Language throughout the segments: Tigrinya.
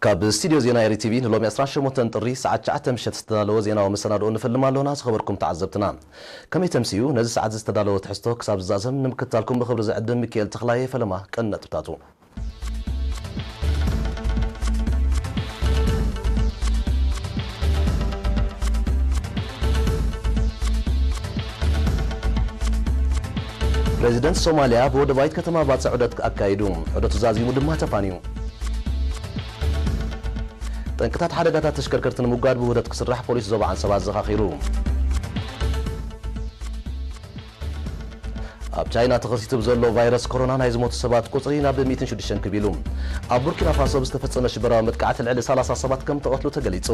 ካብ ስቱድዮ ዜና ኤሪ ቲቪ ንሎሚ ዕስራን ሸሞንተን ጥሪ ሰዓት ትሽዓተ ምሸት ዝተዳለወ ዜናዊ መሰናድኦ ንፈልም ኣሎና። ዝኸበርኩም ተዓዘብትና፣ ከመይ ተምስዩ? ነዚ ሰዓት ዝተዳለወ ትሕዝቶ ክሳብ ዝዛዘም ንምክትታልኩም ብኽብሪ ዝዕድም ሚካኤል ተኽላየ። ፈለማ ቀንዲ ነጥብታቱ። ፕሬዚደንት ሶማልያ ብወደባዊት ከተማ ባጽዕ ዑደት ኣካይዱ። ዑደቱ ዛዚሙ ድማ ተፋንዩ። ጠንቅታት ሓደጋታት ተሽከርከርቲ ንምውጋድ ብውህደት ክስራሕ ፖሊስ ዞባ ዓንሰባ ኣዘኻኺሩ። ኣብ ቻይና ተኸሲቱ ብዘሎ ቫይረስ ኮሮና ናይ ዝሞቱ ሰባት ቁጽሪ ናብ ሚእትን ሽዱሽተን ክብ ኢሉ። ኣብ ቡርኪና ፋሶ ብዝተፈጸመ ሽበራዊ መጥቃዕቲ ልዕሊ ሰላሳ ሰባት ከም ተቐትሉ ተገሊጹ።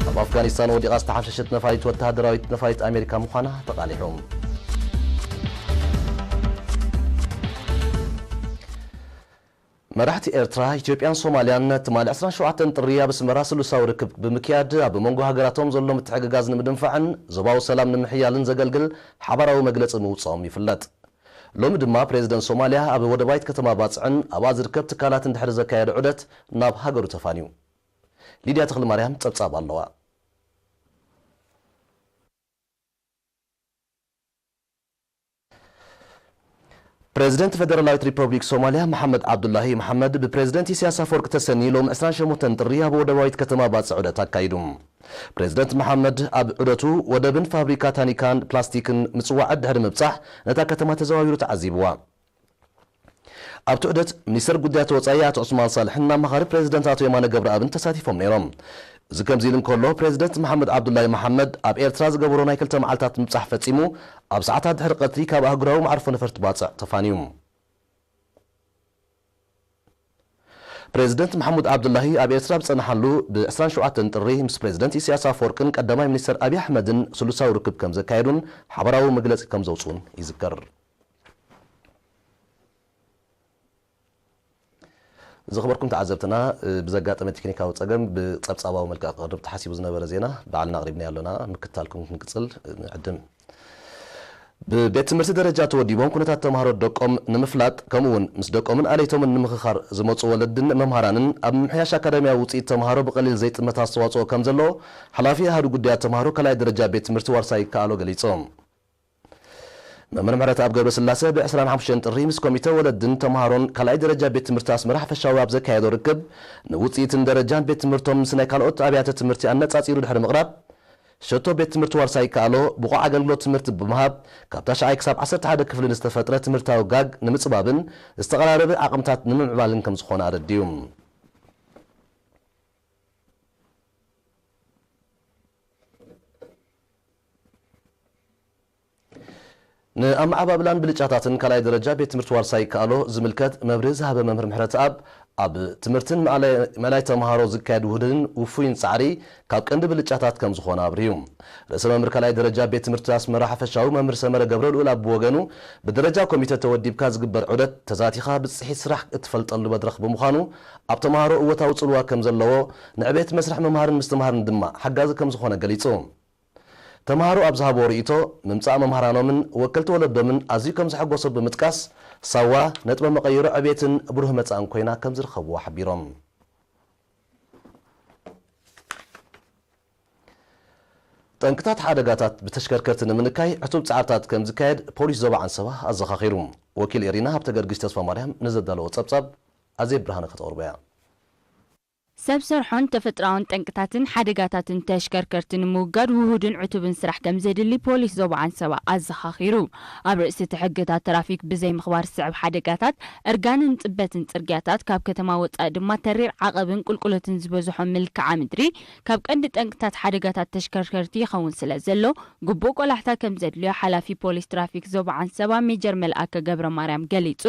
ኣብ ኣፍጋኒስታን ወዲቓ ዝተሓምሸሸት ነፋሪት ወተሃደራዊት ነፋሪት ኣሜሪካ ምዃና ተቓሊሑ። መራሕቲ ኤርትራ፣ ኢትዮጵያን ሶማልያን ትማሊ ዕስራን ሸውዓተን ጥሪ ኣብ ኣስመራ ስሉሳዊ ርክብ ብምክያድ ኣብ መንጎ ሃገራቶም ዘሎ ምትሕግጋዝ ንምድንፋዕን ዞባዊ ሰላም ንምሕያልን ዘገልግል ሓባራዊ መግለጺ ምውጽኦም ይፍለጥ። ሎሚ ድማ ፕሬዚደንት ሶማልያ ኣብ ወደባዊት ከተማ ባጽዕን ኣብኣ ዝርከብ ትካላትን ድሕሪ ዘካየዶ ዑደት ናብ ሃገሩ ተፋንዩ። ሊድያ ተኽለማርያም ጸብጻብ ኣለዋ። ፕሬዚደንት ፈደራላዊት ሪፐብሊክ ሶማልያ መሓመድ ዓብዱላሂ መሓመድ ብፕሬዚደንት ኢሳያስ ኣፈወርቂ ተሰንዩ ሎም ዕስራን ሸሞንተን ጥሪ ኣብ ወደባዊት ከተማ ባጽዕ ዑደት ኣካይዱ። ፕሬዚደንት መሓመድ ኣብ ዑደቱ ወደብን ፋብሪካ ታኒካን ፕላስቲክን ምጽዋዕ ድሕሪ ምብጻሕ ነታ ከተማ ተዘዋዊሩ ተዓዚብዋ። ኣብቲ ዑደት ሚኒስተር ጉዳያት ወጻኢ ኣቶ ዑስማን ሳልሕን ኣማኻሪ ፕሬዚደንት ኣቶ የማነ ገብረኣብን ተሳቲፎም ነይሮም። እዚ ከምዚ ኢሉ እንከሎ፣ ፕሬዚደንት መሓመድ ዓብዱላሂ መሓመድ ኣብ ኤርትራ ዝገበሮ ናይ ክልተ መዓልታት ምብጻሕ ፈጺሙ፣ ኣብ ሰዓታት ድሕሪ ቀትሪ ካብ ኣህጉራዊ መዓርፎ ነፈርቲ ባጽዕ ተፋንዩ። ፕሬዚደንት መሓሙድ ዓብዱላሂ ኣብ ኤርትራ ኣብ ዝጸንሓሉ ብ ዕስራን ሸውዓተን ጥሪ ምስ ፕሬዚደንት ኢሳያስ ኣፈወርቅን ቀዳማይ ሚኒስተር ኣብይ ኣሕመድን ስሉሳዊ ርክብ ከም ዘካየዱን ሓባራዊ መግለጺ ከም ዘውጽኡን ይዝከር። ዝኸበርኩም ተዓዘብትና፣ ብዘጋጠመ ቴክኒካዊ ጸገም ብጸብጻባዊ መልክዕ ክቐርብ ተሓሲቡ ዝነበረ ዜና ባዕልና ኣቕሪብናዮ ኣለና፣ ምክትታልኩም ክንቅጽል ንዕድም። ብቤት ትምህርቲ ደረጃ ተወዲቦም ኩነታት ተምሃሮ ደቆም ንምፍላጥ፣ ከምኡ እውን ምስ ደቆምን ኣለይቶምን ንምኽኻር ዝመጹ ወለድን መምሃራንን ኣብ ምምሕያሽ ኣካዳሚያዊ ውጽኢት ተምሃሮ ብቐሊል ዘይጥመት ኣስተዋጽኦ ከም ዘለዎ ሓላፊ ኣሃዱ ጉዳያት ተምሃሮ ካልኣይ ደረጃ ቤት ትምህርቲ ዋርሳይ ይከኣሎ ገሊጹ። መምህር ምሕረተኣብ ገብረስላሰ ብዕስራን ሓሙሽተን ጥሪ ምስ ኮሚተ ወለድን ተምሃሮን ካልኣይ ደረጃ ቤት ትምህርቲ ኣስመራ ሓፈሻዊ ኣብ ዘካየዶ ርክብ፣ ንውጽኢትን ደረጃን ቤት ትምህርቶም ምስ ናይ ካልኦት ኣብያተ ትምህርቲ ኣነጻጺሩ ድሕሪ ምቕራብ፣ ሸቶ ቤት ትምህርቲ ዋርሳይ ይከኣሎ ብቑዕ ኣገልግሎት ትምህርቲ ብምሃብ፣ ካብ ታሽዓይ ክሳብ ዓሰርተ ሓደ ክፍሊ ንዝተፈጥረ ትምህርታዊ ጋግ ንምጽባብን ዝተቐራረበ ዓቕምታት ንምምዕባልን ከም ዝኾነ ኣረዲኡ። ንኣመዓባብላን ብልጫታትን ካልኣይ ደረጃ ቤት ትምህርቲ ዋርሳይ ይከኣሎ ዝምልከት መብርሂ ዝሃበ መምህር ምሕረተኣብ፣ ኣብ ትምህርትን ምእላይ፣ ምእላይ ተምሃሮ ዝካየድ ውህደትን ውፉይን ጻዕሪ ካብ ቀንዲ ብልጫታት ከም ዝኾነ ኣብርሂዩ። ርእሰ መምህር ካልኣይ ደረጃ ቤት ትምህርቲ ኣስመራ ሓፈሻዊ መምህር ሰመረ ገብረልኡል ኣብ ብወገኑ፣ ብደረጃ ኮሚተ ተወዲብካ ዝግበር ዑደት ተዛቲኻ ብጽሒት ስራሕ እትፈልጠሉ መድረኽ ብምዃኑ፣ ኣብ ተምሃሮ እወታዊ ጽልዋ ከም ዘለዎ፣ ንዕቤት መስርሕ ምምሃርን ምስትምሃርን ድማ ሓጋዚ ከም ዝኾነ ገሊጹ። ተምሃሮ ኣብ ዝሃብዎ ርእይቶ፣ ምምጻእ መምህራኖምን ወከልቲ ወለዶምን ኣዝዩ ከም ዘሐጎሶ ብምጥቃስ፣ ሳዋ ነጥበ መቐይሮ ዕቤትን ብሩህ መጻእን ኮይና ከም ዝረኸብዋ ሓቢሮም። ጠንቅታት ሓደጋታት ብተሽከርከርቲ ንምንካይ ዕቱብ ጻዕርታት ከም ዝካየድ ፖሊስ ዞባ ዓንሰባ ኣዘኻኺሩ። ወኪል ኤሪና ሃብተገርግሽ ተስፋማርያም ንዘዳለዎ ጸብጻብ ኣዜብ ብርሃነ ከተቕርቦ እያ። ሰብ ሰርሖን ተፈጥሮኣውን ጠንቅታትን ሓደጋታትን ተሽከርከርቲ ንምውጋድ ውሁድን ዕቱብን ስራሕ ከም ዘድሊ ፖሊስ ዞባ ዓንሰባ ኣዘኻኺሩ። ኣብ ርእሲ እቲ ሕግታት ትራፊክ ብዘይ ምኽባር ዝስዕብ ሓደጋታት፣ እርጋንን ጽበትን ጽርግያታት፣ ካብ ከተማ ወጻኢ ድማ ተሪር ዓቐብን ቁልቁለትን ዝበዝሖ ምልክዓ ምድሪ ካብ ቀንዲ ጠንቅታት ሓደጋታት ተሽከርከርቲ ይኸውን ስለ ዘሎ፣ ግቡእ ቆላሕታ ከም ዘድልዮ ሓላፊ ፖሊስ ትራፊክ ዞባ ዓንሰባ ሜጀር መልኣከ ገብረ ማርያም ገሊጹ።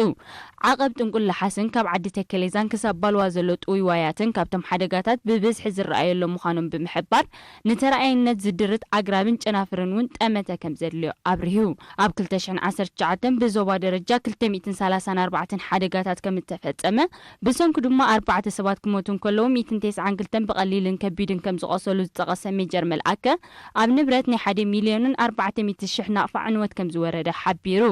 ዓቐብ ጥንቁል ለሓስን ካብ ዓዲ ተከሌዛን ክሳብ ባልዋ ዘሎ ጥውይ ዋያትን ካብቶም ሓደጋታት ብብዝሒ ዝረኣየሎም ምዃኖም ብምሕባር፣ ንተረኣየነት ዝድርት ኣግራብን ጨናፍርን እውን ጠመተ ከም ዘድልዮ ኣብርሂ። ኣብ ክልተ ሽሕን ዓሰርተ ትሽዓተን ብዞባ ደረጃ ክልተ ሚእትን ሰላሳን ኣርባዕተን ሓደጋታት ከም እተፈጸመ፣ ብሰንኩ ድማ ኣርባዕተ ሰባት ክሞቱ እንከለዉ፣ ሚእትን ተስዓን ክልተን ብቐሊልን ከቢድን ከም ዝቖሰሉ ዝጠቐሰ ሜጀር መልኣከ፣ ኣብ ንብረት ናይ ሓደ ሚልዮንን ኣርባዕተ ሚእቲ ሽሕ ናቕፋ ዕንወት ከም ዝወረደ ሓቢሩ።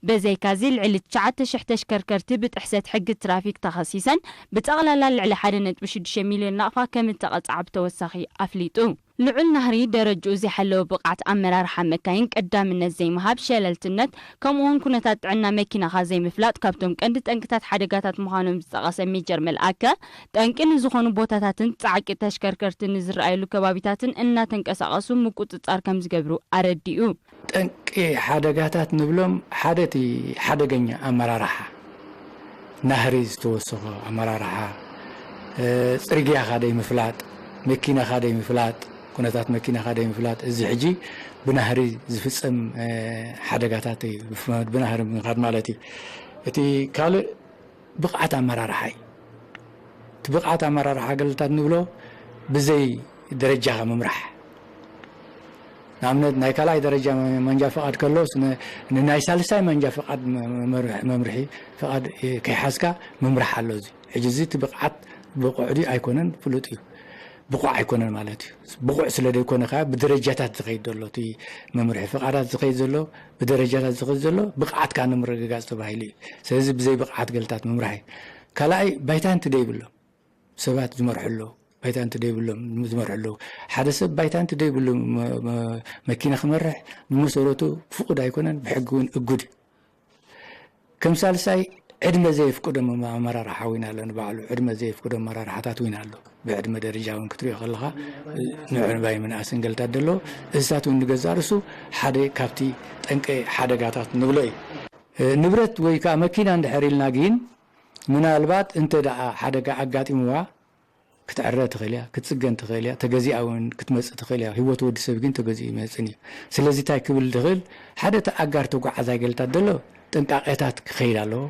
በዘይካዚ፣ ልዕሊ ትሽዓተ ሽሕ ተሽከርከርቲ ብጥሕሰት ሕጊ ትራፊክ ተኸሲሰን፣ ብጠቕላላ ልዕሊ ሓደ ነጥቢ ሽዱሽተ ሚልዮን ናቕፋ ከም እተቐጽዓ ብተወሳኺ ኣፍሊጡ። ልዑል ናህሪ፣ ደረጅኡ ዘይሓለወ ብቕዓት ኣመራርሓ መካይን፣ ቀዳምነት ዘይምሃብ፣ ሸለልትነት፣ ከምኡውን ኩነታት ጥዕና መኪናኻ ዘይምፍላጥ ካብቶም ቀንዲ ጠንቅታት ሓደጋታት ምዃኖም ዝጠቐሰ ሜጀር መልኣከ፣ ጠንቂ ንዝኾኑ ቦታታትን ጻዕቂ ተሽከርከርቲ ንዝረኣየሉ ከባቢታትን እናተንቀሳቐሱ ምቁጽጻር ከም ዝገብሩ ኣረዲኡ። ጠንቂ ሓደጋታት ንብሎም ሓደ እቲ ሓደገኛ ኣመራርሓ፣ ናህሪ ዝተወሰኾ ኣመራርሓ፣ እ፣ ጽርግያኻ ደይምፍላጥ፣ መኪናኻ ደይምፍላጥ፣ ኩነታት መኪናኻ ደይምፍላጥ፣ እዚ ሕጂ ብናህሪ ዝፍጸም፣ እ፣ ሓደጋታት እዩ። ብፍ-፣ ብናህሪ ምኻድ ማለት እዩ። እቲ ካልእ ብቕዓት ኣመራርሓ እዩ። እቲ ብቕዓት ኣመራርሓ ገልታት ንብሎ ብዘይ ደረጃኻ ምምራሕ። ንኣብነት ናይ ካልኣይ ደረጃ መንጃ ፍቓድ ከሎስ ን-፣ ንናይ ሳልሳይ መንጃ ፍቓድ መ-፣ መምርሒ፣ መምርሒ ፍቓድ ከይሓዝካ ምምራሕ ኣሎ። እዚ ሕጂ እዚ እቲ ብቕዓት ብቑዕ ድዩ ኣይኮነን ፍሉጥ እዩ። ብቑዕ ኣይኮነን ማለት እዩ። ብቑዕ ስለ ዘይኮነ ከኣ ብደረጃታት ዝኸይድ ዘሎ እቲ መምርሒ ፍቓዳት ዝኸይድ ዘሎ ብደረጃታት ዝኸይድ ዘሎ ብቕዓትካ ንምርግጋጽ ተባሂሉ እዩ። ስለዚ ብዘይ ብቕዓት ገልታት ምምራሕ እዩ። ካልኣይ ባይታ እንተ ደይብሎም ሰባት ዝመርሑ ኣለዉ። ባይታ እንተ ደይብሎም ዝመርሑ ኣለዉ። ሓደ ሰብ ባይታ እንተ ደይብሉ መ-፣ መ-፣ መኪና ክመርሕ ብመሰረቱ ፍቑድ ኣይኮነን፣ ብሕጊ እውን እጉድ እዩ። ከም ሳልሳይ ዕድመ ዘየፍቅዶም ኣመራርሓ እውን ኣሎ። ንባዕሉ ዕድመ ዘየፍቅዶም ኣመራርሓታት እውን ኣሎ። ብዕድመ ደረጃ እውን ክትሪኦ ከለኻ ንዕንባይ ምንኣስን ገልታት ደሎ። እዚታት እውን ንገዛእ ርእሱ ሓደ ካብቲ ጠንቂ ሓደጋታት ንብሎ እዩ። ንብረት ወይ ከዓ መኪና እንድሕር ኢልና ግን ምናልባት እንተ ደኣ ሓደጋ ኣጋጢምዋ ክትዕረ ትኽእል እያ፣ ክትጽገን ትኽእል እያ፣ ተገዚኣ እውን ክትመጽእ ትኽእል እያ። ህይወት ወዲ ሰብ ግን ተገዚኡ ይመጽእን እዩ። ስለዚ እንታይ ክብል ዝኽእል፣ ሓደ እቲ ኣጋር ተጓዓዛይ ገልታት ዘሎ ጥንቃቄታት ክኸይድ ኣለዎ።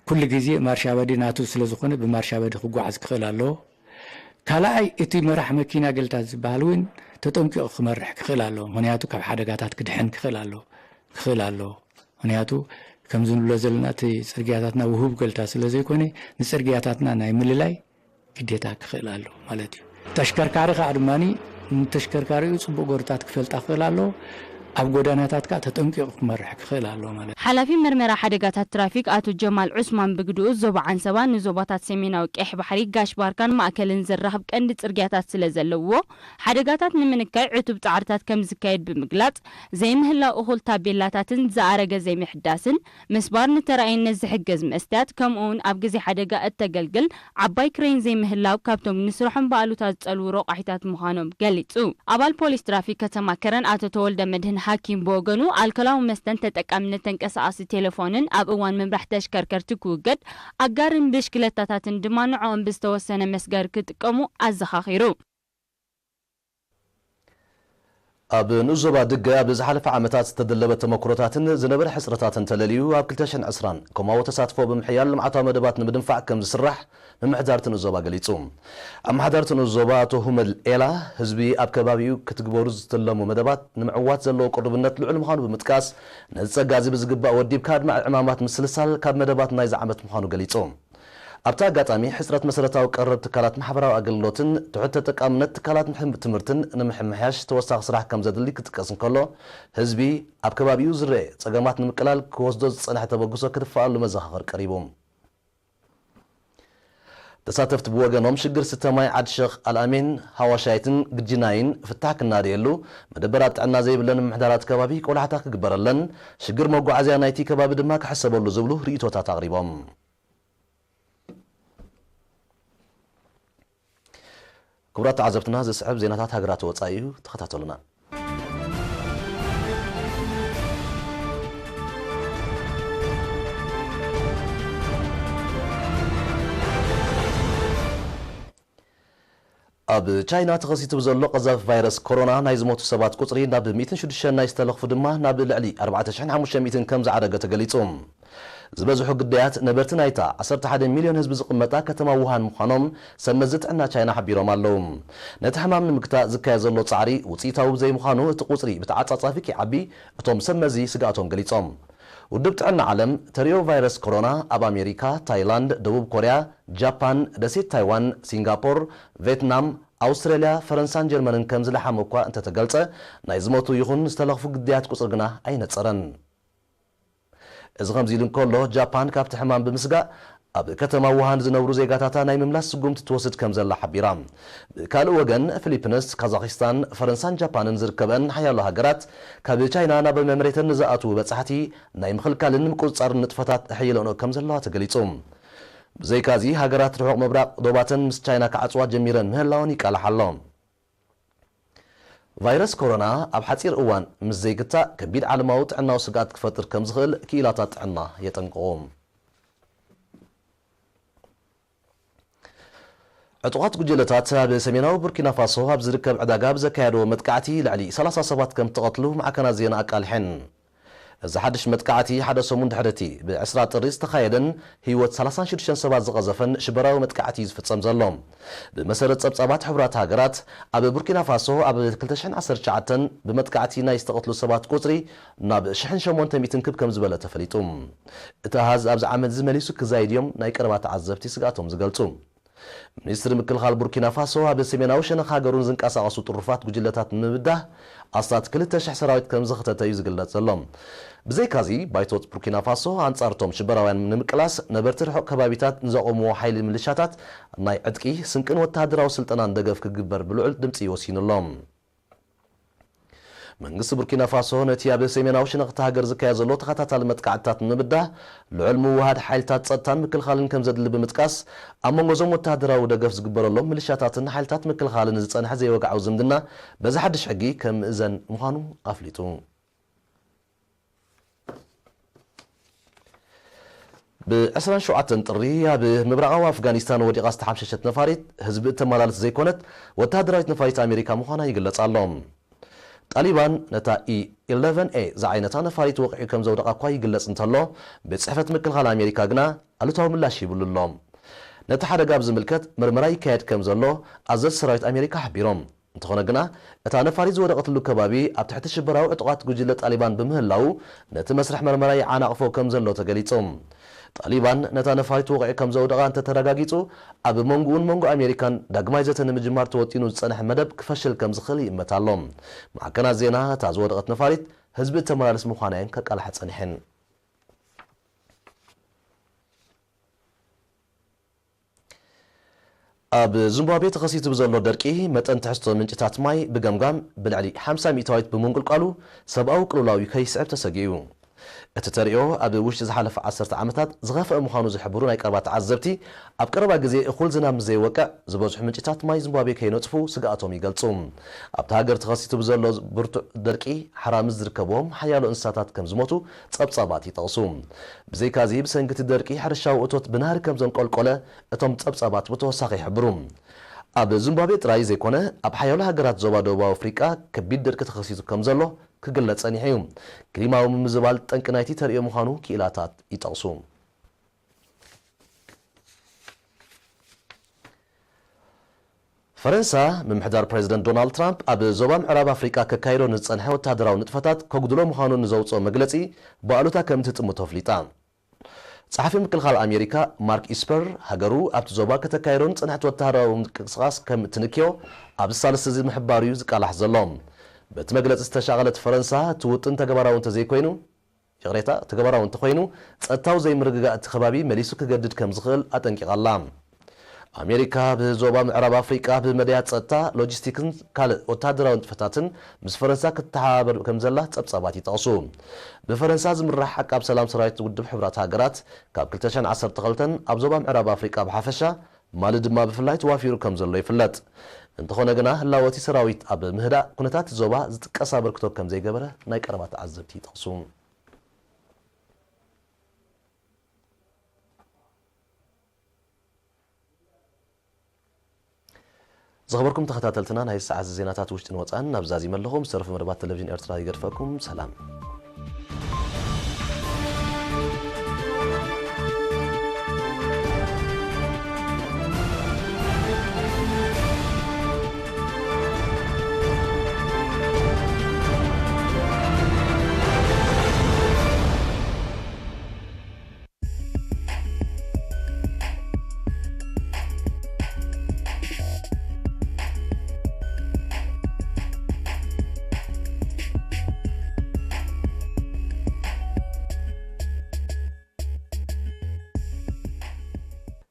ኩሉ ግዜ ማርሻ በዲ ናቱ ስለ ዝኾነ ብማርሻ በዲ ክጓዓዝ ክኽእል ኣለዎ። ካልኣይ እቲ መራሕ መኪና ገልታት ዝበሃል እውን ተጠንቂቑ ክመርሕ ክኽእል ኣለዎ። ምኽንያቱ ካብ ሓደጋታት ክድሕን ክኽእል ኣለዎ፣ ክኽእል ኣለዎ። ምኽንያቱ ከምዚ ንብሎ ዘለና እቲ ጽርግያታትና ውሁብ ገልታት ስለ ዘይኮነ ንጽርግያታትና ናይ ምልላይ ግዴታ ክኽእል ኣለዎ ማለት እዩ። ተሽከርካሪ ከኣ ድማ ንተሽከርካሪኡ ጽቡቕ ጎርታት ክፈልጣ ክኽእል ኣለዎ። ኣብ ጎዳናታት ከኣ ተጠንቂቑ ክመርሕ ክኽእል ኣለዎ ማለት እዩ። ሓላፊ መርመራ ሓደጋታት ትራፊክ ኣቶ ጀማል ዑስማን ብግድኡ ዞባ ዓንሰባ ንዞባታት ሰሜናዊ ቀይሕ ባሕሪ፣ ጋሽ ባርካን ማእከልን ዘራኽብ ቀንዲ ጽርግያታት ስለ ዘለውዎ ሓደጋታት ንምንካይ ዕቱብ ጻዕርታት ከም ዝካየድ ብምግላጽ ዘይምህላው እኹል ታቤላታትን ዝኣረገ ዘይምሕዳስን ምስባር ንተራኣይነት ዝሕግዝ መስትያት ከምኡውን ኣብ ግዜ ሓደጋ እተገልግል ዓባይ ክሬን ዘይምህላው ካብቶም ንስርሖም ብኣሉታ ዝጸልዉ ረቋሒታት ምዃኖም ገሊጹ። ኣባል ፖሊስ ትራፊክ ከተማ ከረን ኣቶ ተወልደ መድህን ሃኪም ብወገኑ ኣልኮላዊ መስተን ተጠቃምነት ተንቀሳቓሲ ቴሌፎንን ኣብ እዋን ምምራሕ ተሽከርከርቲ ክውገድ ኣጋርን ብሽክለታታትን ድማ ንዕኦም ብዝተወሰነ መስገር ክጥቀሙ ኣዘኻኺሩ። ኣብ ንኡስ ዞባ ድገ ኣብ ዝሓለፈ ዓመታት ዝተደለበ ተመክሮታትን ዝነበረ ሕጽረታትን ተለልዩ ኣብ ክልተ ሽሕን ዕስራን ኮማዊ ተሳትፎ ብምሕያል ልምዓታዊ መደባት ንምድንፋዕ ከም ዝስራሕ ምምሕዳር እቲ ንኡስ ዞባ ገሊጹ። ኣመሓዳሪ እቲ ንኡስ ዞባ ኣቶ ሁመል ኤላ ህዝቢ ኣብ ከባቢኡ ክትግበሩ ዝተለሙ መደባት ንምዕዋት ዘለዎ ቅሩብነት ልዑል ምዃኑ ብምጥቃስ ነዚ ጸጋ እዚ ብዝግባእ ወዲብካ ኣድማዒ ዕማማት ምስልሳል ካብ መደባት ናይዚ ዓመት ምዃኑ ገሊጹ። ኣብቲ ኣጋጣሚ፣ ሕጽረት መሰረታዊ ቀረብ ትካላት ማሕበራዊ ኣገልግሎትን ትሑት ተጠቃምነት ትካላት ምሕ-፣ ትምህርትን ንምሕምሕያሽ ተወሳኺ ስራሕ ከም ዘድሊ ክጥቀስ እንከሎ፣ ህዝቢ ኣብ ከባቢኡ ዝረኤ ጸገማት ንምቅላል ክወስዶ ዝጸንሐ ተበግሶ ክድፍኣሉ መዘኻኸሪ ቀሪቡ። ተሳተፍቲ ብወገኖም፣ ሽግር ስተ ማይ ዓዲ ሸኽ ኣልኣሜን፣ ሃዋሻይትን ግጅናይን ፍታሕ ክናደየሉ፣ መደበራት ጥዕና ዘይብለን ምምሕዳራት ከባቢ ቆላሕታ ክግበረለን፣ ሽግር መጓዓዝያ ናይቲ ከባቢ ድማ ክሕሰበሉ ዝብሉ ርእይቶታት ኣቕሪቦም። ክቡራት ተዓዘብትና፣ ዝስዕብ ዜናታት ሃገራት ወጻኢ እዩ፣ ተኸታተሉና። ኣብ ቻይና ተኸሲቱ ብዘሎ ቀዛፊ ቫይረስ ኮሮና ናይ ዝሞቱ ሰባት ቁጽሪ ናብ ሚእትን ሽዱሽተን፣ ናይ ዝተለኽፉ ድማ ናብ ልዕሊ ኣርባዕተ ሽሕን ሓሙሽተ ሚእትን ከም ዝዓረገ ተገሊጹ። ዝበዝሑ ግዳያት ነበርቲ ናይታ ዓሰርተ ሓደ ሚልዮን ህዝቢ ዝቕመጣ ከተማ ውሃን ምዃኖም ሰብ መዚ ጥዕና ቻይና ሓቢሮም ኣለዉ። ነቲ ሕማም ንምግታእ ዝካየድ ዘሎ ጻዕሪ ውጽኢታዊ ብዘይምዃኑ እቲ ቁጽሪ ብተዓጻጻፊ ከይዓቢ እቶም ሰብ መዚ ስግኣቶም ገሊጾም። ውድብ ጥዕና ዓለም ተሪኦ ቫይረስ ኮሮና ኣብ ኣሜሪካ፣ ታይላንድ፣ ደቡብ ኮርያ፣ ጃፓን፣ ደሴት ታይዋን፣ ሲንጋፖር፣ ቬትናም፣ ኣውስትራልያ፣ ፈረንሳን ጀርመንን ከም ዝለሓመ እኳ እንተተገልጸ፣ ናይ ዝሞቱ ይኹን ዝተለኽፉ ግዳያት ቁጽሪ ግና ኣይነጸረን። እዚ ከምዚ ኢሉ እንከሎ፣ ጃፓን ካብቲ ሕማም ብምስጋእ ኣብ ከተማ ውሃን ዝነብሩ ዜጋታታ ናይ ምምላስ ስጉምቲ ትወስድ ከም ዘላ ሓቢራ። ብካልእ ወገን፣ ፊሊፒንስ፣ ካዛኪስታን፣ ፈረንሳን ጃፓንን ዝርከበን ሓያሎ ሃገራት፣ ካብ ቻይና ናብ መምሬተን ንዝኣትዉ በጻሕቲ ናይ ምኽልካልን ምቁጽጻርን ንጥፈታት ኣሕይለንኦ ከም ዘለዋ ተገሊጹ። ብዘይካዚ፣ ሃገራት ርሑቕ ምብራቕ ዶባተን ምስ ቻይና ክዓጽዋ ጀሚረን ምህላወን ይቃላሕ ኣሎ። ቫይረስ ኮሮና ኣብ ሓጺር እዋን ምስ ዘይግታእ ከቢድ ዓለማዊ ጥዕናዊ ስግኣት ክፈጥር ከም ዝኽእል ክኢላታት ጥዕና የጠንቅቑ። ዕጡቓት ጉጅለታት ኣብ ሰሜናዊ ቡርኪና ፋሶ ኣብ ዝርከብ ዕዳጋ ብዘካየድዎ መጥቃዕቲ ልዕሊ ሰላሳ ሰባት ከም እተቐትሉ ማዕከናት ዜና ኣቃሊሐን። እዚ ሓድሽ መጥቃዕቲ ሓደ ሰሙን ድሕሪ እቲ ብዕስራ ጥሪ ዝተኻየደን ህይወት ሰላሳን ሽዱሽተን ሰባት ዝቐዘፈን ሽበራዊ መጥቃዕቲ እዩ ዝፍጸም ዘሎ። ብመሰረት ጸብጻባት ሕቡራት ሃገራት፣ ኣብ ቡርኪና ፋሶ ኣብ ክልተ ሽሕን ዓሰርተ ትሽዓተን ብመጥቃዕቲ ናይ ዝተቐትሉ ሰባት ቁጽሪ ናብ ሽሕን ሸሞንተ ሚእትን ክብ ከም ዝበለ ተፈሊጡ። እቲ ኣሃዝ ኣብዚ ዓመት እዚ መሊሱ ክዛይድ እዮም ናይ ቀረባ ተዓዘብቲ ስግኣቶም ዝገልጹ። ሚኒስትሪ ምክልኻል ቡርኪና ፋሶ ኣብ ሰሜናዊ ሸነኽ ሃገሩ ንዝንቀሳቐሱ ጥሩፋት ጉጅለታት ንምብዳህ ኣስታት ክልተ ሽሕ ሰራዊት ከም ዘኽተተ እዩ ዝግለጽ ዘሎ። ብዘይካዚ፣ ባይቶ ቡርኪና ፋሶ ኣንጻርቶም ሽበራውያን ንምቅላስ ነበርቲ ርሑቕ ከባቢታት ንዘቖምዎ ሓይሊ ምልሻታት ናይ ዕጥቂ፣ ስንቅን ወተሃደራዊ ስልጠናን ደገፍ ክግበር ብልዑል ድምጺ ወሲኑ ኣሎ። መንግስቲ ቡርኪና ፋሶ ነቲ ኣብ ሰሜናዊ ሸነኽ እታ ሃገር ዝካየድ ዘሎ ተኸታታሊ መጥቃዕትታት ንምብዳህ ልዑል ምውህሃድ ሓይልታት ጸጥታን ምክልኻልን ከም ዘድሊ ብምጥቃስ፣ ኣብ መንጎ እዞም ወተሃደራዊ ደገፍ ዝግበረሎም ምልሻታትን ሓይልታት ምክልኻልን ዝጸንሐ ዘይወግዓዊ ዝምድና በዚ ሓድሽ ሕጊ ከም ምእዘን ምዃኑ ኣፍሊጡ። ብ ዕስራን ሸውዓተን ጥሪ ኣብ ምብራቓዊ ኣፍጋኒስታን ወዲቓ ዝተሓምሸሸት ነፋሪት ህዝቢ እተመላልስ ዘይኮነት ወተሃደራዊት ነፋሪት ኣሜሪካ ምዃና ይግለጽ ኣሎ። ጣሊባን ነታ ኢ ኢለቨን ኤ ዝዓይነታ ነፋሪት ወቒዑ ከም ዘውደቓ እኳ ይግለጽ እንተሎ፣ ቤት ጽሕፈት ምክልኻል ኣሜሪካ ግና ኣሉታዊ ምላሽ ሂብሉ ኣሎ። ነቲ ሓደጋ ብዝምልከት መርመራ ይካየድ ከም ዘሎ ኣዘዝቲ ሰራዊት ኣሜሪካ ሓቢሮም። እንተኾነ ግና፣ እታ ነፋሪት ዝወደቐትሉ ከባቢ ኣብ ትሕቲ ሽበራዊ ዕጡቓት ጉጅለ ጣሊባን ብምህላዉ፣ ነቲ መስርሕ መርመራ ይዓናቕፎ ከም ዘሎ ተገሊጹ። ጣሊባን ነታ ነፋሪት ወቒዑ ከም ዘውደቓ እንተተረጋጊጹ፣ ኣብ መንጎኡን መንጎ ኣሜሪካን ዳግማይ ዘተ ንምጅማር ተወጢኑ ዝጸንሐ መደብ ክፈሽል ከም ዝኽእል ይእመት ኣሎ። ማዕከናት ዜና፣ እታ ዝወደቐት ነፋሪት ህዝቢ እተመላልስ ምዃና እየን ከቃልሓ ጸኒሐን። ኣብ ዚምባብዌ ተኸሲቱ ብዘሎ ደርቂ፣ መጠን ትሕዝቶ ምንጭታት ማይ ብገምጋም ብልዕሊ ሓምሳ ሚእታዊት ብምንቁልቋሉ፣ ሰብኣዊ ቅልውላው ከይስዕብ ተሰጊኡ። እቲ ተርእዮ ኣብ ውሽጢ ዝሓለፈ ዓሰርተ ዓመታት ዝኸፍአ ምዃኑ ዝሕብሩ ናይ ቀረባ ተዓዘብቲ፣ ኣብ ቀረባ ግዜ እኹል ዝናብ ምስ ዘይወቅዕ፣ ዝበዝሑ ምንጭታት ማይ ዚምባብዌ ከይነጽፉ ስግኣቶም ይገልጹ። ኣብታ ሃገር ተኸሲቱ ብዘሎ ብርቱዕ ደርቂ፣ ሓራምዝ ዝርከብዎም ሓያሎ እንስሳታት ከም ዝሞቱ ጸብጻባት ይጠቕሱ። ብዘይካዚ፣ ብሰንኪ እቲ ደርቂ፣ ሕርሻዊ እቶት ብናህሪ ከም ዘንቆልቆለ እቶም ጸብጻባት ብተወሳኺ ይሕብሩ። ኣብ ዚምባብዌ ጥራይ ዘይኮነ፣ ኣብ ሓያሎ ሃገራት ዞባ ደቡባዊ ኣፍሪቃ ከቢድ ደርቂ ተኸሲቱ ከም ዘሎ ክግለጽ ጸኒሑ እዩ። ክሊማዊ ምምዝባል ጠንቂ ናይቲ ተርእዮ ምዃኑ ክኢላታት ይጠቕሱ። ፈረንሳ፣ ምምሕዳር ፕሬዚደንት ዶናልድ ትራምፕ ኣብ ዞባ ምዕራብ ኣፍሪቃ ከካይዶ ንዝጸንሐ ወተሃደራዊ ንጥፈታት ከጉድሎ ምዃኑ ንዘውጽኦ መግለጺ ብኣሉታ ከም እትጥምቶ ኣፍሊጣ። ጸሓፊ ምክልኻል ኣሜሪካ ማርክ ኢስፐር፣ ሃገሩ ኣብቲ ዞባ ከተካይዶ ንጸንሐት ወተሃደራዊ ምንቅስቓስ ከም እትንክዮ ኣብዚ ሳልስቲ እዚ ምሕባሩ እዩ ዝቃላሕ ዘሎ። በቲ መግለጺ ዝተሻቐለት ፈረንሳ፣ እቲ ውጥን ተግባራዊ እንተዘይኮይኑ፣ ይቕሬታ፣ ተግባራዊ እንተኾይኑ፣ ጸጥታዊ ዘይምርግጋእ እቲ ከባቢ መሊሱ ክገድድ ከም ዝኽእል ኣጠንቂቓ ኣላ። ኣሜሪካ ብዞባ ምዕራብ ኣፍሪቃ ብመዳያት ጸጥታ፣ ሎጂስቲክን ካልእ ወተሃደራዊ ንጥፈታትን ምስ ፈረንሳ ክትተሓባበር ከም ዘላ ጸብጻባት ይጠቕሱ። ብፈረንሳ ዝምራሕ ዓቃብ ሰላም ሰራዊት ውድብ ሕቡራት ሃገራት፣ ካብ ክልተ ሽሕን ዓሰርተ ክልተን ኣብ ዞባ ምዕራብ ኣፍሪቃ ብሓፈሻ፣ ማሊ ድማ ብፍላይ ተዋፊሩ ከም ዘሎ ይፍለጥ። እንተኾነ ግና፣ ህላወ እቲ ሰራዊት ኣብ ምህዳእ ኩነታት ዞባ ዝጥቀስ ኣበርክቶ ከም ዘይገበረ ናይ ቀረባ ተዓዘብቲ ይጠቕሱ። ዝኸበርኩም ተኸታተልትና፣ ናይ ሰዓት ዜናታት ውሽጥን ወጻእን ናብ ዛዚመ ኣለኹ። ምስ ተረፉ መደባት ቴሌቪዥን ኤርትራ ይገድፈኩም። ሰላም።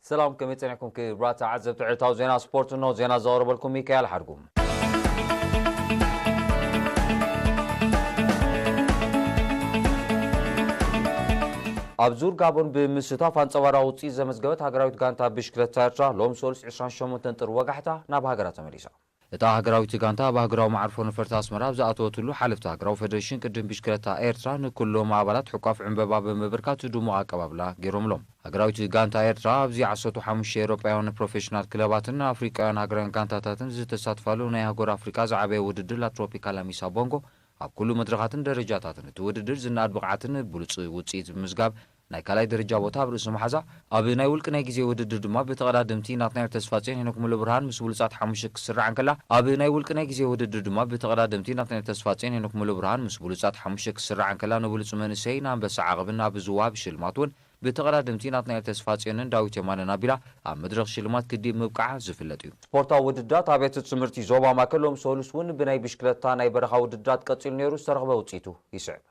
ሰላም፣ ከመይ ጸኒሕኩም ክቡራት ተዓዘብቲ ዕለታዊ ዜና ስፖርት? እነሆ ዜና ዘቕርበልኩም ሚካኤል ሓድጉ። ኣብ ዙር ጋቦን ብምስታፍ ኣንጸባራዊ ውጽኢት ዘመዝገበት ሃገራዊት ጋንታ ብሽክለታ ኤርትራ ሎም ሰሉስ ዕስራን ሸሞንተን ጥሪ ወጋሕታ ናብ ሃገራ ተመሊሳ። እታ ሃገራዊት ጋንታ ኣብ ሃገራዊ መዓርፎ ነፈርቲ ኣስመራ ኣብ ዝኣተወትሉ ሓለፍቲ ሃገራዊ ፌደሬሽን ቅድም ብሽክለታ ኤርትራ ንኩሎም ኣባላት ሕቋፍ ዕምበባ ብምብርካት ድሙቕ ኣቀባብላ ገይሮምሎም። ሃገራዊት ጋንታ ኤርትራ ኣብዚ ዓሰርተ ሓሙሽተ ኤውሮጳውያን ፕሮፌሽናል ክለባትን ኣፍሪቃውያን ሃገራውያን ጋንታታትን ዝተሳትፋሉ ናይ ኣህጉር ኣፍሪቃ ዝዓበየ ውድድር ላትሮፒካላ ሚሳ ቦንጎ ኣብ ኩሉ መድረኻትን ደረጃታትን እቲ ውድድር ዝነኣድ ብቕዓትን ብሉጽ ውጽኢት ብምዝጋብ ናይ ካልኣይ ደረጃ ቦታ ኣብ ርእሲ መሓዛ፣ ኣብ ናይ ውልቂ ናይ ግዜ ውድድር ድማ ብተቐዳደምቲ ናትናኤል ተስፋጽዮን ሄኖክ ሙሉብርሃን ምስ ብሉጻት ሓሙሽተ ክስራዕ እንከላ፣ ኣብ ናይ ውልቂ ናይ ግዜ ውድድር ድማ ብተቐዳደምቲ ናትናኤል ተስፋጽዮን ሄኖክ ሙሉብርሃን ምስ ብሉጻት ሓሙሽተ ክስራዕ እንከላ፣ ንብሉጽ መንእሰይ ንኣንበሳ ዓቕብን ኣብ ዝወሃብ ሽልማት እውን ብተቐዳደምቲ ናትናኤል ተስፋጽዮንን ዳዊት የማነን ኣቢላ ኣብ መድረኽ ሽልማት ክዲብ ምብቃዓ ዝፍለጥ እዩ። ስፖርታዊ ውድድራት ኣብያተ ትምህርቲ ዞባ ማእከል ሎም ሰሉስ እውን ብናይ ብሽክለታ ናይ በረኻ ውድድራት ቀጺሉ ነይሩ፣ ዝተረኽበ ውጽኢቱ ይስዕብ።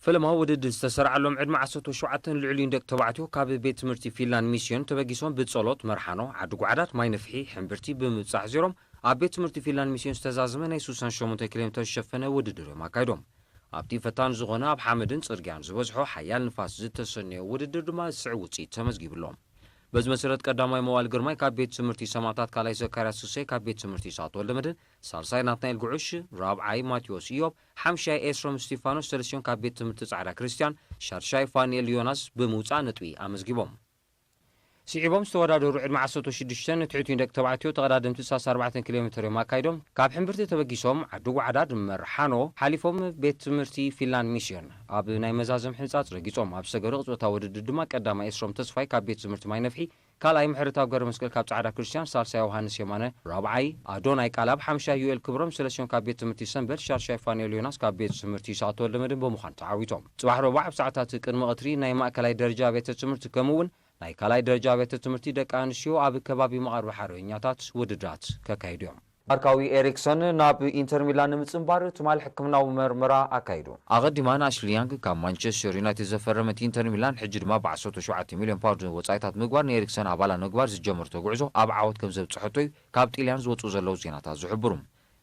ፈለማ ውድድር ዝተሰርዓሎም ዕድመ ዓሰርተ ሸውዓተን ልዕሊኡን ደቂ ተባዕትዮ ካብ ቤት ትምህርቲ ፊንላንድ ሚስዮን ተበጊሶም ብጸሎት መርሓኖ፣ ዓዲ ጓዕዳድ፣ ማይ ነፍሒ፣ ሕምብርቲ ብምብጻሕ ዜሮም ኣብ ቤት ትምህርቲ ፊንላንድ ሚስዮን ዝተዛዘመ ናይ ስሳን ሸሞንተ ኪሎ ሜትር ዝሸፈነ ውድድር እዮም ኣካይዶም። ኣብቲ ፈታኒ ዝኾነ ኣብ ሓመድን ጽርግያን ዝበዝሖ ሓያል ንፋስ ዝተሰነዮ ውድድር ድማ ዝስዕብ ውጽኢት ተመዝጊብሎም። በዚ መሰረት ቀዳማይ መዋል ግርማይ ካብ ቤት ትምህርቲ ሰማእታት፣ ካልኣይ ዘካርያስ ክሰይ ካብ ቤት ትምህርቲ ሳቶ ወልደመድህን፣ ሳልሳይ ናትናኤል ጉዑሽ፣ ራብዓይ ማቴዎስ ኢዮብ፣ ሓምሻይ ኤስሮም እስቲፋኖስ ሰለስቲኦም ካብ ቤት ትምህርቲ ጻዕዳ ክርስቲያን፣ ሻድሻይ ፋንኤል ዮናስ ብምውጻእ ነጥቢ ኣመዝጊቦም። ስዒቦም ዝተወዳደሩ ዕድመ ዓሰርተ ሽዱሽተ ንትሕቲኡን ደቂ ተባዕትዮ ተቐዳደምቲ ሰላሳ ኣርባዕተ ኪሎ ሜትር እዮም ኣካይዶም። ካብ ሕምብርቲ ተበጊሶም ዓዲ ጓዕዳድ መርሓኖ ሓሊፎም ቤት ትምህርቲ ፊንላንድ ሚስዮን ኣብ ናይ መዛዘም ሕንጻጽ ረጊጾም ኣብ ዝተገብረ ቅጽበታዊ ውድድር ድማ ቀዳማይ ኤስሮም ተስፋይ ካብ ቤት ትምህርቲ ማይ ነፍሒ፣ ካልኣይ ምሕረታዊ ገብረመስቀል ካብ ጻዕዳ ክርስቲያን፣ ሳልሳይ ዮሃንስ የማነ፣ ራብዓይ ኣዶናይ ቃላብ፣ ሓምሻይ ዩኤል ክብሮም፣ ሰለስቲኦም ካብ ቤት ትምህርቲ ሰንበል፣ ሻድሻይ ፋንኤል ዮናስ ካብ ቤት ትምህርቲ ሳቶ ወልደመድህን ብምዃን ተዓዊቶም። ጽባሕ ረቡዕ ኣብ ሰዓታት ቅድሚ ቀትሪ ናይ ማእከላይ ደረጃ ቤተ ትምህርቲ ከምኡ እውን ናይ ካልኣይ ደረጃ ቤተ ትምህርቲ ደቂ ኣንስትዮ ኣብ ከባቢ መቓርቢ ሓርበኛታት ውድድራት ከካይዱ እዮም። ዳንማርካዊ ኤሪክሰን ናብ ኢንተር ሚላን ንምጽንባር ትማሊ ሕክምናዊ መርመራ ኣካይዱ። ኣቐዲማ ንኣሽሊ ያንግ ካብ ማንቸስተር ዩናይትድ ዘፈረመት ኢንተር ሚላን፣ ሕጂ ድማ ብ ዓሰርተ ሸውዓተ ሚልዮን ፓውንድ ወጻኢታት ምግባር ንኤሪክሰን ኣባላ ንምግባር ዝጀመርቶ ጉዕዞ ኣብ ዓወት ከም ዘብጽሐቶ እዩ ካብ ጢልያን ዝወጹ ዘለዉ ዜናታት ዝሕብሩ።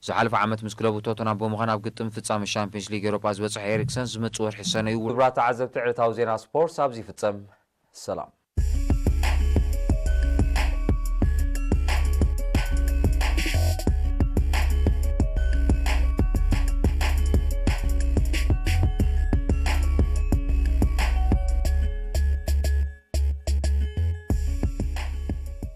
ዝሓለፈ ዓመት ምስ ክለቡ ቶተናም ብምዃን ኣብ ግጥም ፍጻመ ሻምፒዮንስ ሊግ ኤውሮጳ ዝበጽሐ ኤሪክሰን፣ ዝመጽእ ወርሒ ሰነ እዩ። ክቡራት ተዓዘብቲ፣ ዕለታዊ ዜና ስፖርት ኣብዚ ይፍጸም። ሰላም።